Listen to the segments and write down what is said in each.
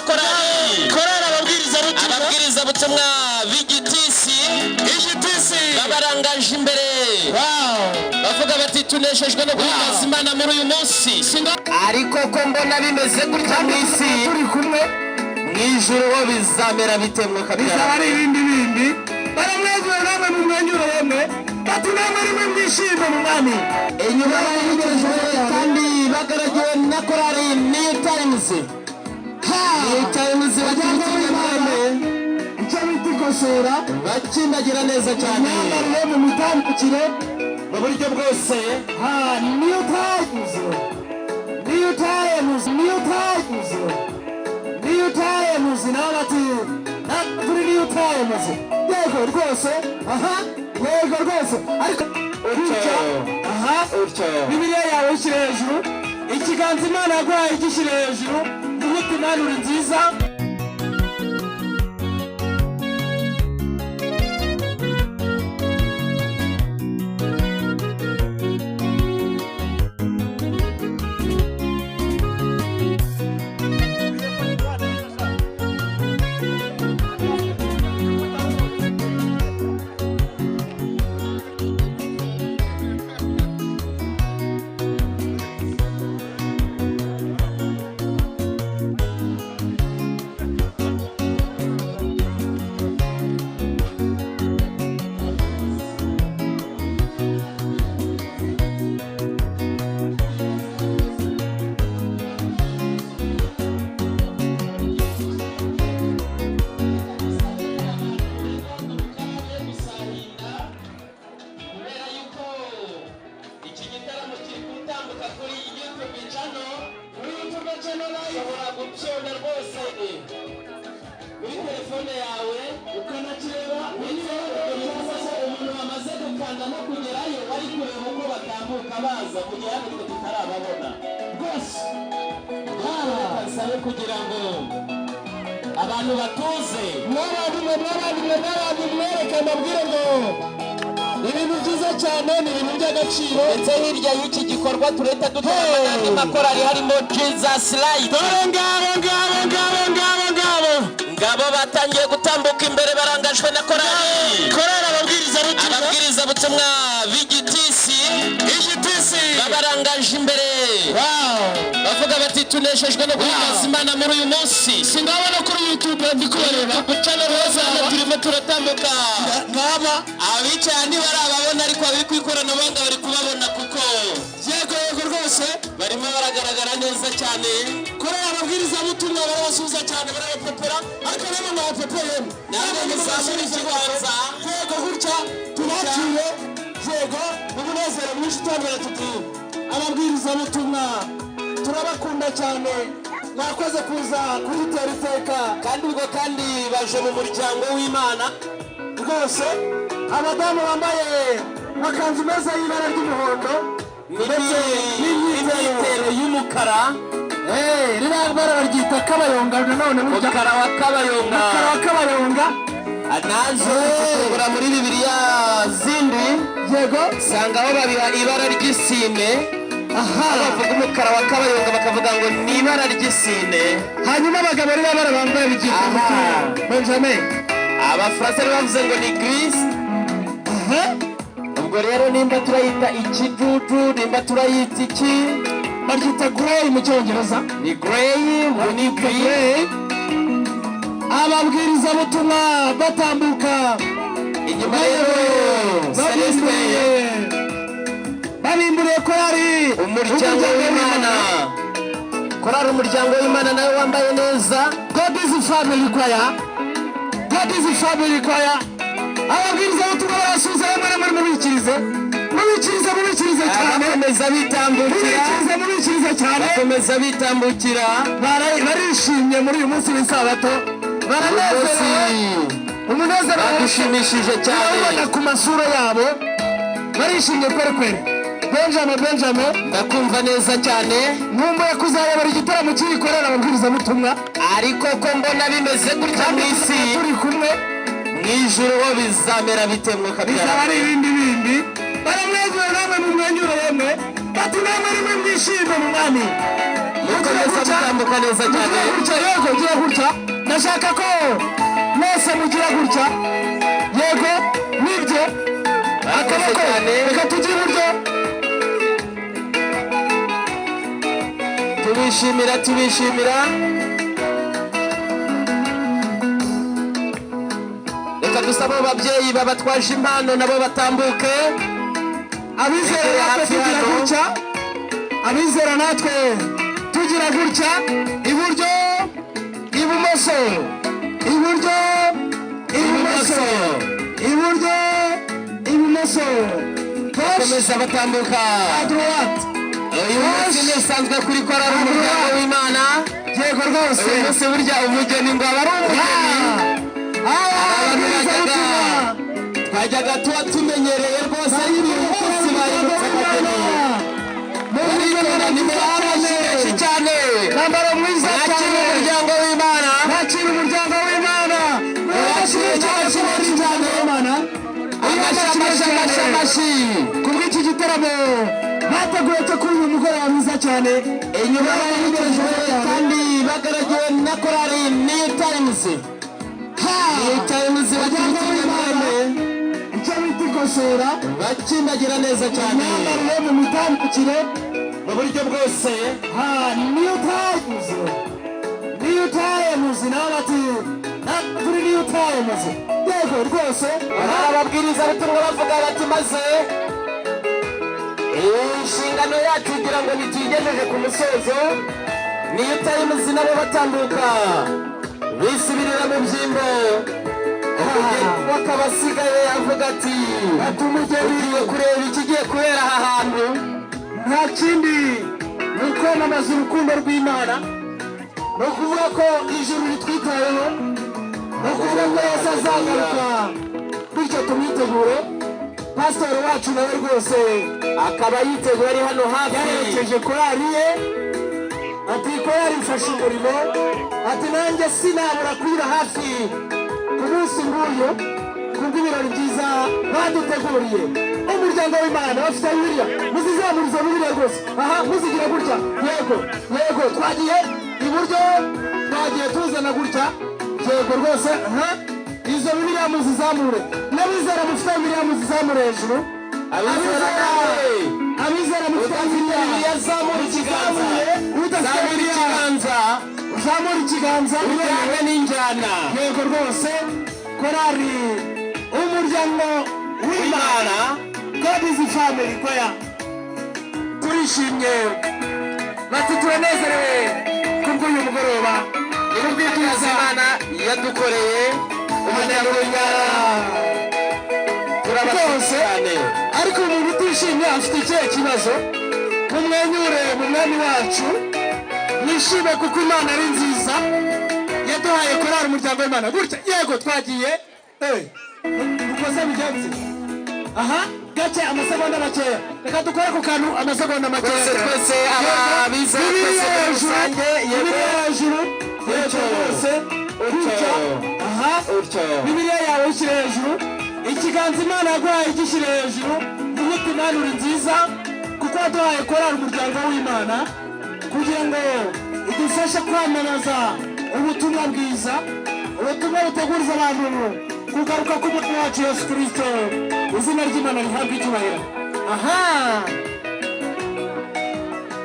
korali. Korali ababwirizabutumwa. Ababwirizabutumwa b'Igitisi. Igitisi. Babarangaje imbere. Bavuga bati: "Tunejejwe no guhimbaza Imana muri uyu munsi." Ariko ko mbona bimeze gutya mu isi, Turi kumwe. mu ijuru ho bizamera bite, Mwuka? Bizaba ari ibindi bindi. Baramwenyura, namwe mumwenyure yemwe. Bati: "Namwe rimwe mwishime mu Mwami." Inyuma baherekejwe kandi bagaragiwe na korali New Times. New Times Umuryango w'Imana, icyo bita ikosora. Bakindagira neza cyane. Imyambarire, mu mitambukire, mu buryo bwose. Ha, New Times, New Times, New Times, New Times. Nabo bati: "Turi New Times." Yego rwose, aha, yego rwose. Ariko gutya, aha. Utyo. Bibiliya yawe ishyire hejuru, ikiganza Imana yaguhaye gishyire hejuru, uvuga: "Imana, uri nziza." Kubera yuko iki gitaramo kiri gutambuka kuri YouTube channel, Kuri YouTube channel live. Ushobora gucyona rwose muri telefone yawe ukanakireba. Ndetse cyangwa se umuntu wamaze gukanda no kugerayo, bari kureba uko batambuka baza kugera hano, twe tutarababona. Rwose. Reka nsabe kugira ngo abantu batuze. Mw'abantu mwe, mw'abantu mwe, mw'abantu mwereke, mbabwire ngo ibintu byiza cyane, ni ibintu by'agaciro. Ndetse hirya y'iki gikorwa turahita dutarama n'andi makorali, harimo Jesus Light. Dore ngabo, ngabo, ngabo, ngabo, ngabo. Ngabo batangiye gutambuka imbere, barangajwe na korali. Korali ababwirizabutumwa. Ababwirizabutumwa b'Igitisi. Igitisi. Babarangaje imbere. Bavuga bati: "Tunejejwe no guhimbaza Imana muri uyu munsi." Singabona kuri YouTube, ndi kubareba. Channel hose hano turimo turatambuka. Ngaba. Abicaye ntibarababona, ariko abari ku ikoranabuhanga bari kubabona kuko Yego, yego rwose. Barimo baragaragara neza cyane. Korali ababwirizabutumwa barabasuhuza cyane, barabapepera, ariko namwe mwabapepeye. Namwe muzamure ikiganza. Yego, gutya tubakire. Yego, umunezero mwinshi, tubabwira tuti: "Ababwirizabutumwa turabakunda cyane, mwakoze kuza kudutera iteka." Kandi ubwo kandi baje mu muryango w'Imana. Rwose, abadamu bambaye amakanzu meza y'ibara ry'umuhondo ndetse n'imyitero. N'imyitero y'umukara. Ririya bara baryita kabayonga nanone burya. Mukara wa kabayonga. Mukara wa kabayonga. Naje kugura muri Bibiliya zindi, usanga aho babiha ibara ry'isine. Aho bavuga umukara wa kabayonga, bakavuga ngo ni ibara ry'isine. Hanyuma abagabo, ririya bara bambaye biryita Benjamin? Abafaransa rero bavuze ngo ni gris. Ubwo rero nimba turayita ikijuju, nimba turayita iki? Baryita grey mu Cyongereza. Ni grey, ubu ni grey. Ababwirizabutumwa batambuka. Inyuma rero Celestin. Babimburiye korari Umuryango w'Imana, korari Umuryango w'Imana nawe wambaye neza. God is Family Choir, God is Family Choir. Ababwirizabutumwa barasuhuza bamwe muri, mubikirize, mubikirize, mubikirize cyane. Bakomeza bitambukira. Mubikirize, mubikirize cyane. Bakomeza bitambukira. Barishimye muri uyu munsi w'isabato, baranezerewe, umunezero Badushimishije cyane. Urabona ku masura yabo, barishimye kweri kweri. Benjamin, Benjamin. Ndakumva neza cyane. Nkumbuye kuzayobora igitaramo cy'ikorera ababwirizabutumwa. Ariko ko mbona bimeze gutya mu isi, Turi kumwe. mu ijuru ho bizamera bite, Mwuka? Bizaba ari ibindi bindi. Baramwenyura, namwe mumwenyure yemwe. Bati: "Namwe rimwe mwishime mu Mwami." Mugira Mukomeza gutya. mutambuka neza cyane. Mugira gutya, yego, gira gutya. Ndashaka ko mwese mugira gutya. Yego, nibyo. Murakoze Akaboko cyane. reka tujye iburyo. Tubishimira, tubishimira. Reka dusabe ababyeyi babatwaje impano nabo batambuke. Abizera Egere natwe hafi tugira hano. gutya. Abizera natwe tugira gutya. Iburyo, ibumoso, iburyo, ibumoso, iburyo, ibumoso, gauche, Bakomeza batambuka. à droite. Uyu munsi ni usanzwe kuri korali Umuryango w'Imana. Yego rwose. Uyu munsi burya umugeni ngo aba ari umugeni. Abantu twajyaga tuba tumenyereye rwose, ariko uyu munsi bahindutse abageni. Barigana, ni benshi benshi cyane. Mwambaro mwiza Mwakira cyane. umuryango w'Imana. Mwakira umuryango w'Imana. Mwakira Mwakira cyane. umuryango w'Imana. Amashyi, amashyi, amashyi, amashyi. Kubw'iki gitaramo bateguye cyo kuri uyu mugoroba mwiza cyane. Inyuma baherekejwe kandi bagaragiwe na korali New Times. New Times Umuryango baturutse w'Imana. Nyamurembe. Icyo bita ikosora. Bakimbagira neza cyane. Imyambarire mu mitambukire. Mu buryo bwose. Ha, New Times, New Times nabo bati natwe turi New Times. Yego rwose. Hari ababwiriza butumwa bavuga bati maze inshingano yacu kugira ngo ntituyigejeje ku musozo. New Times nabo batambuka bisubirira mu byimbo. Umugeni akaba asigaye avuga ati Ati umugeni ugiye kureba ikigiye kubera aha hantu. Nta kindi, ni ukwamamaza urukundo rw'Imana, ni ukuvuga ko ijuru ritwitayeho, ni ukuvuga ko Yesu azagaruka, bityo tumwitegure. Pasitori wacu nawe rwose akaba yiteguye, ari hano hafi. Yaherekeje korali ye, ati korali mfashe umurimo, ati nanjye sinabura kuyira hafi ku munsi nk'uyu kubw'ibirori byiza baduteguriye. Umuryango w'Imana bafite Bibiliya, muzizamuriza Bibiliya rwose. Aha muzigira gutya. Yego, yego, twagiye iburyo, twagiye tuzana gutya. Yego rwose. Aha izo Bibiliya muzizamure, n'abizera mufite Bibiliya muzizamure hejuru. Abizera nawe. Abizera mufite Udafite Bibiliya Bibiliya zamura ikiganza. Udafite Zamura Bibiliya ikiganza. Uzamura ikiganza. Ujyane n'injyana. Yego rwose. Korali Umuryango w'Imana, w'Imana. God is Family Choir, turishimye, bati turanezerewe kubw'uyu mugoroba, Kubw'ibyiza Imana yadukoreye, umuryango w'Imana turabashimye Rwose. cyane. Ariko umuntu utishimye afite ikihe kibazo? Mumwenyure mu Mwami wacu, mwishime kuko Imana ari nziza, yaduhaye korali Umuryango w'Imana gutya. Yego, twagiye. Mukoze bigenze aha gake, amasegonda makeya. Reka dukore ku kantu amasegonda makeya. Twese, twese abizera, Bibiliya twese muri hejuru. rusange, yego. Bibiliya hejuru. Yego Utyo. rwose. Utyo. Gutya aha. Utyo. Bibiliya yawe ushyire hejuru, ikiganza Imana yaguhaye gishyire hejuru, uvuga Imana uri nziza kuko waduhaye korali Umuryango w'Imana kugira ngo idufashe kwamamaza ubutumwa bwiza, ubutumwa buteguriza abantu kugaruka k'Umwami wacu Yesu Kirisito. Izina ry'Imana rihabwa icyubahiro. Aha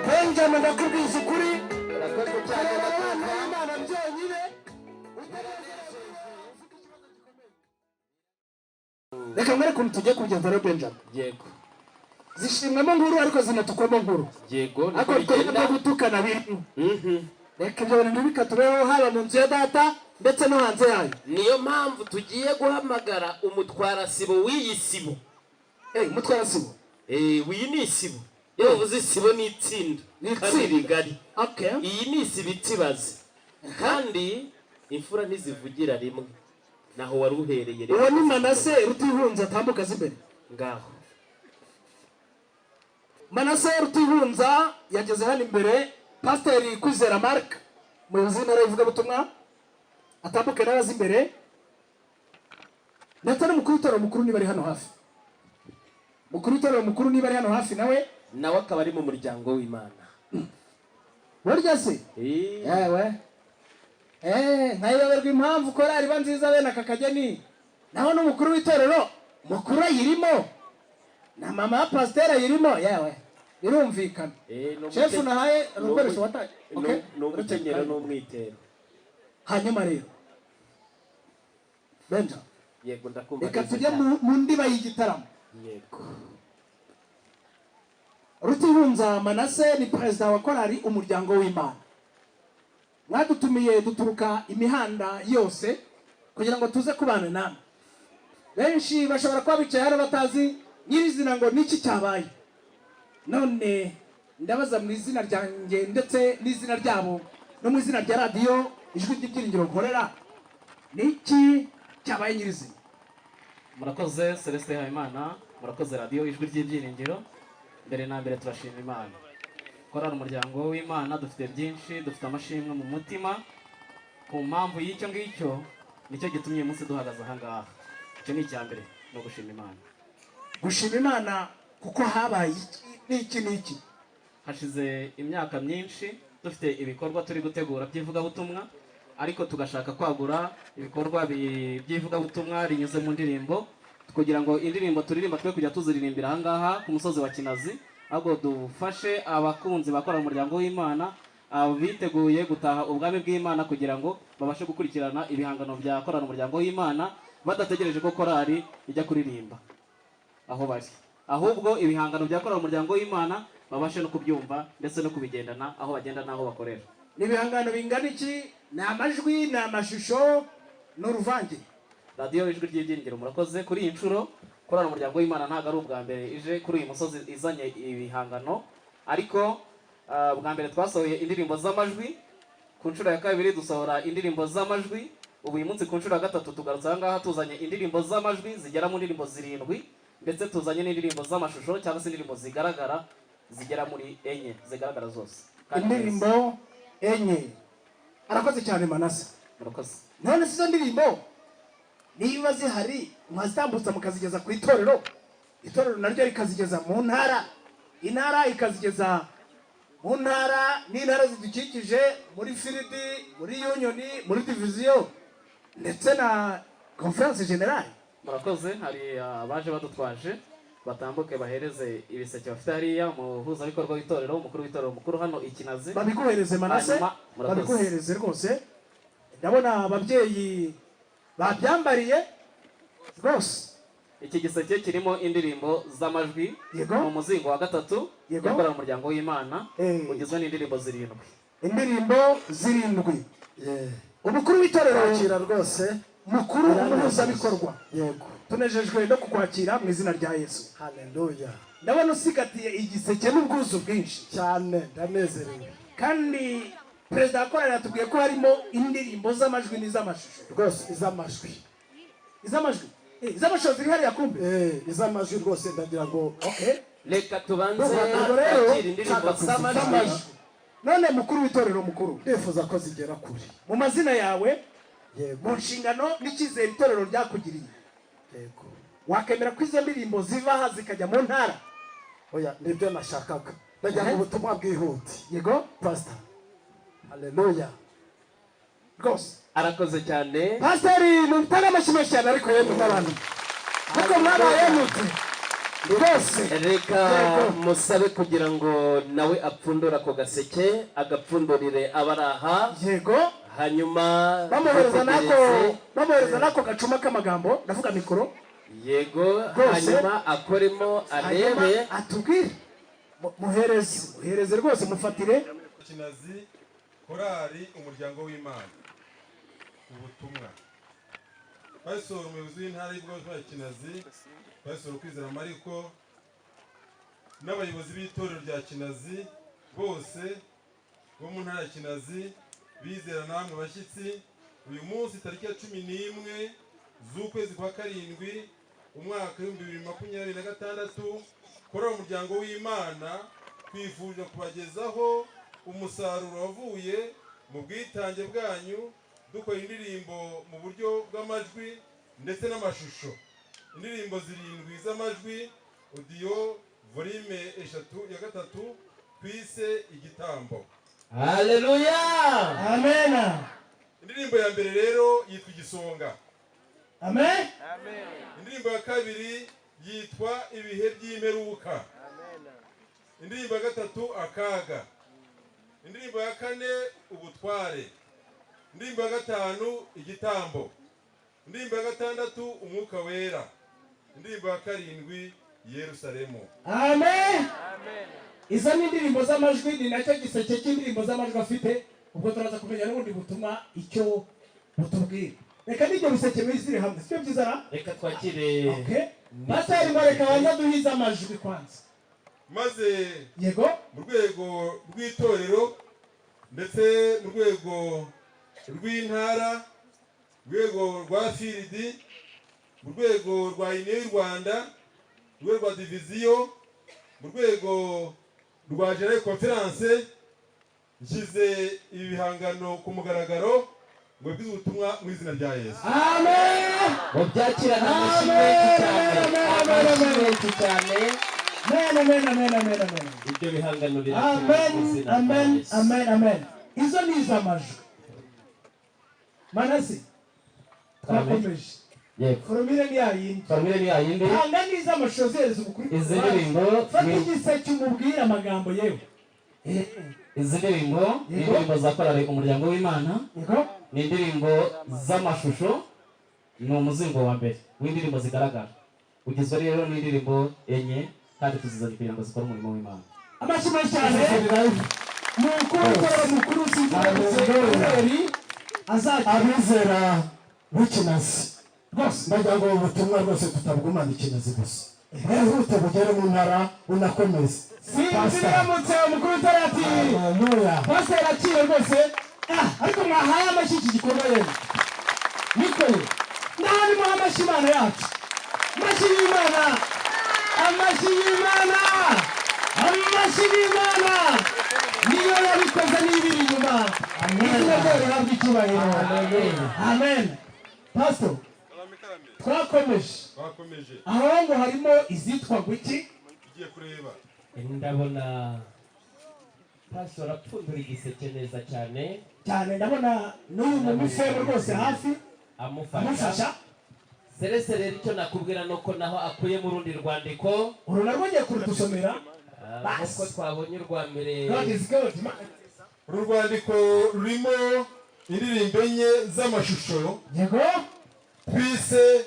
Benjamin, ndakubwiza ukuri. Urakoze cyane. Kureba abana b'Imana byonyine. Reka nkwereke ukuntu tugiye kubigenza rero, Benjamin. Yego. Zishimwemo nkuru ariko zinatukwamo nkuru. Yego, niko Ariko twebwe bigenda. no gutukana birimo, reka ibyo bintu ntibikatubeho, haba mu nzu ya Data ndetse no hanze yayo. Niyo mpamvu tugiye guhamagara umutwarasibo w'iyi sibo. Umutwarasibo. Iyi ni isibo. Iyo bavuze isibo ni itsinda Ni kandi itsinda. rigari. Iyi ni isibo itibaze, kandi imfura ntizivugira rimwe, naho wari uhereye rero. Uwo ni Manase Rutihunza, atambuka aza imbere. Ngaho. Manase Rutihunza yageze hano imbere. Pasiteri Kwizera Mark, umuyobozi w'intara y'ivugabutumwa, atambuke nawe aza imbere, ndetse n'umukuru w'itorero mukuru niba ari hano hafi. Mukuru w'itorero mukuru niba ari hano hafi nawe. Nawe akaba ari mu muryango w'Imana. Burya se? Yewe, nkayoberwa impamvu korari iba nziza bene aka kageni, naho n'umukuru w'itorero mukuru ayirimo, na mama wa pasiteri ayirimo. Yewe, birumvikana. Shefu nahaye urukoresho wataye. Okay. Ni umukenyero n'umwitero. Hanyuma rero, Benja, Yego, ndakumva reka neza tujye cyane. mu ndiba y'igitaramo. Yego. Rutihunza Manase ni perezida wa korali Umuryango w'Imana. Mwadutumiye duturuka imihanda yose kugira ngo tuze kubana namwe. Benshi bashobora kuba bicaye hano batazi nyirizina ngo niki cyabaye. None ndabaza mu izina ryanjye ndetse n'izina ryabo no mu izina rya Radiyo Ijwi ry'Ibyiringiro nkorera, niki cyabaye nyirizina? Murakoze, Celestin Habimana. Murakoze, Radiyo Ijwi ry'Ibyiringiro. Mbere na mbere turashima Imana. Korali Umuryango w'Imana dufite byinshi, dufite amashimwe mu mutima. Ku mpamvu y'icyo ngicyo, nicyo gitumye uyu munsi duhagaze aha ngaha. Icyo ni icya mbere, ni ugushima Imana. Gushima Imana kuko habaye iki n'iki n'iki? Hashize imyaka myinshi dufite ibikorwa turi gutegura by'ivugabutumwa, ariko tugashaka kwagura ibikorwa by'ivugabutumwa rinyuze mu ndirimbo, kugira ngo indirimbo turirimba twe kujya tuziririmbira aha ngaha ku musozi wa Kinazi, ahubwo dufashe abakunzi bakora Umuryango w'Imana, biteguye gutaha ubwami bw'Imana, kugira ngo babashe gukurikirana ibihangano bya korali Umuryango w'Imana badategereje ko korali ijya kuririmba aho bari, ahubwo ibihangano bya korali Umuryango w'Imana babashe no kubyumva ndetse no kubigendana aho bagenda n'aho bakorera. Ni ibihangano bingana iki? Ni amajwi, ni amashusho, ni uruvange? Radiyo Ijwi ry'Ibyiringiro, murakoze. Kuri iyi nshuro korali Umuryango w'Imana ntabwo ari ubwa mbere ije kuri uyu musozi izanye ibihangano, ariko bwa mbere twasohoye indirimbo z'amajwi, ku nshuro ya kabiri dusohora indirimbo z'amajwi, ubu uyu munsi ku nshuro ya gatatu tugarutse aha ngaha tuzanye indirimbo z'amajwi zigera mu ndirimbo zirindwi, ndetse tuzanye n'indirimbo z'amashusho cyangwa se indirimbo zigaragara zigera muri enye, zigaragara zose kandi neza. Indirimbo enye. Arakoze cyane, Manase. Murakoze. None se izo ndirimbo niba zihari, mwazitambutsa mukazigeza ku itorero, itorero naryo rikazigeza mu ntara, intara ikazigeza mu ntara n'intara zidukikije, muri field, muri union, muri division, ndetse na conférence générale? Murakoze. Hari abaje badutwaje, batambuke bahereze ibiseke bafite hariya umuhuzabikorwa w'itorero, umukuru w'itorero mukuru hano i Kinazi. Babiguhereze, Manase. Hanyuma, murakoze. Babiguhereze rwose. Ndabona ababyeyi babyambariye rwose. Iki giseke kirimo indirimbo z'amajwi mu muzingo wa gatatu yakorewe Umuryango w'Imana, ugizwe n'indirimbo zirindwi. Indirimbo zirindwi. Umukuru w'itorero Kwakira rwose. mukuru, umuhuzabikorwa, Yego. tunejejwe no kukwakira mu izina rya Yesu. Haleluya. Ndabona usigatiye igiseke n'ubwuzu bwinshi. Cyane, ndanezerewe. Kandi perezida wa korali yatubwiye ko harimo indirimbo z'amajwi n'iz'amashusho. Rwose iz'amajwi. Iz'amajwi. Iz'amashusho ziri hariya kumbe. Iz'amajwi rwose, ndagira ngo Okay. Reka tubanze Ubwo rero twakire indirimbo z'amajwi. None mukuru w'itorero mukuru, ndifuza ko zigera kure. mu mazina yawe, Yego. mu nshingano n'icyizere itorero ryakugiriye, wakemera ko izo ndirimbo ziva aha zikajya mu ntara? Oya, nibyo nashakaga, ndagira ngo ubutumwa bwihute. Yego. Pastor, haleluya. Rwose. Arakoze cyane. Pasiteri, mutare amashyi menshi cyane, ariko yemwe n'abantu kuko mwabaye mute rwose. Reka Yego. musabe kugira ngo nawe apfundure ako gaseke, agapfundurire abari aha. Yego. Hanyuma bamuhereza nako dutegereze. Bamuhereza nako gacuma k'amagambo, ndavuga mikoro. Yego. Rwose. Hanyuma akoremo Hanyuma arebe. atubwire. Muhereze, muhereze rwose, mufatire. Kinazi, Korali Umuryango w'Imana, ubutumwa. Pastor umuyobozi w'intara y'ivugabutumwa ya Kinazi, Pastor Kwizera Mariko, n'abayobozi b'itorero rya Kinazi bose bo mu ntara ya Kinazi, bizera namwe bashyitsi, uyu munsi tariki ya 11 z'ukwezi kwa karindwi, umwaka w'2026, Korali Umuryango w'Imana twifuje kubagezaho umusaruro wavuye mu bwitange bwanyu dukora indirimbo mu buryo bw'amajwi ndetse n'amashusho, indirimbo zirindwi z'amajwi, audio volume 3 ya gatatu twise Igitambo. Haleluya. Amen. Indirimbo ya mbere rero yitwa Igisonga. Amen. Indirimbo ya kabiri yitwa Ibihe by'Imperuka. Indirimbo ya gatatu, Akaga. Indirimbo ya kane, Ubutware. Indirimbo ya gatanu, Igitambo. Indirimbo ya gatandatu, Umwuka Wera. Indirimbo ya karindwi, Yerusalemu. Amen. Izo ni indirimbo z'amajwi, ni nacyo giseke cy'indirimbo z'amajwi afite. Ubwo turaza kumenya n'ubundi butumwa icyo butubwira. Reka n'ibyo biseke bizire hamwe, sibyo byiza ra? Reka twakire. Okay, pasiteri ngo reka banza duhize amajwi kwanza. Maze Yego. mu rwego rw'itorero, ndetse mu rwego rw'intara, mu rwego rwa field, mu rwego rwa union y'u Rwanda, mu rwego rwa diviziyo, mu rwego rwa general conference, nshyize ibi bihangano ku mugaragaro ngo bibwize ubutumwa mu izina rya Yesu. Amen. Mubyakirana amashyi menshi cyane. Amen, amen, Amashyi amen. menshi cyane. Amen, amen, amen, amen, amen. Ibyo bihangano birakira Amen. mu izina rya Amen. Yesu. Amen, amen. Izo ni iz'amajwi. Manasi, twakomeje. Yego. Formule ni yayindi. Formule ni yayindi. Hanga n'iz'amashusho zihereza umukuru. Izi ndirimbo Fata ni igiseke umubwire amagambo yewe. Izi ndirimbo ni indirimbo za korali Umuryango w'Imana. Yego. Ni indirimbo z'amashusho, ni umuzingo wa mbere w'indirimbo zigaragara, ugizwe rero n'indirimbo enye, kandi tuzizanye kugira ngo zikore umurimo w'Imana. Amashyi menshi cyane. Mukuru w'itorero mukuru, sinzi azajya Abizera b'Ikinazi rwose, ndagira ngo ubu butumwa rwose tutabugumana Ikinazi gusa, bwihute bugere mu ntara, unakomeze. Sinzi biramutse umukuru w'itorero ati Haleluya. pasiteri akire rwose. Ah, ariko mwahaye amashyi iki gikorwa yewe? Niko ye, nabi muha amashyi Imana yacu. Amashyi y'Imana, amashyi y'Imana, amashyi y'Imana niyo yabikoze n'ibiri inyuma. Izina ryayo rihabwa icyubahiro. Amen. Pastor, Karame, karame. twakomeje. Bakomeje. Aho ngo harimo izitwa guki? Tugiye kureba. Ndabona pastor apfundura igiseke neza cyane. Cyane, ndabona n'uyu mumifemu rwose hafi amufasha. Amufasha. Serese rero, icyo nakubwira ni uko naho akuyemo urundi rwandiko. Uru narwo ngiye kurudusomera. Ah, nk'uko twabonye urwa mbere. God is good. Uru rwandiko rurimo indirimbo enye z'amashusho Yego. twise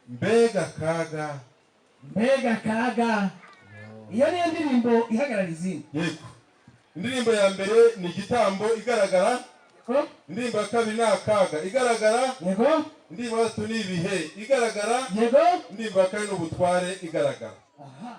Mbega Kaga. Mbega Kaga, iyo niyo ndirimbo ihagarara izindi. Yego. Indirimbo ya mbere ni Igitambo igaragara. Yego. Indirimbo ya kabiri ni Akaga igaragara. Yego. Indirimbo ya gatatu ni Ibihe igaragara. Yego. Indirimbo ya kane ni Ubutware igaragara. Aha.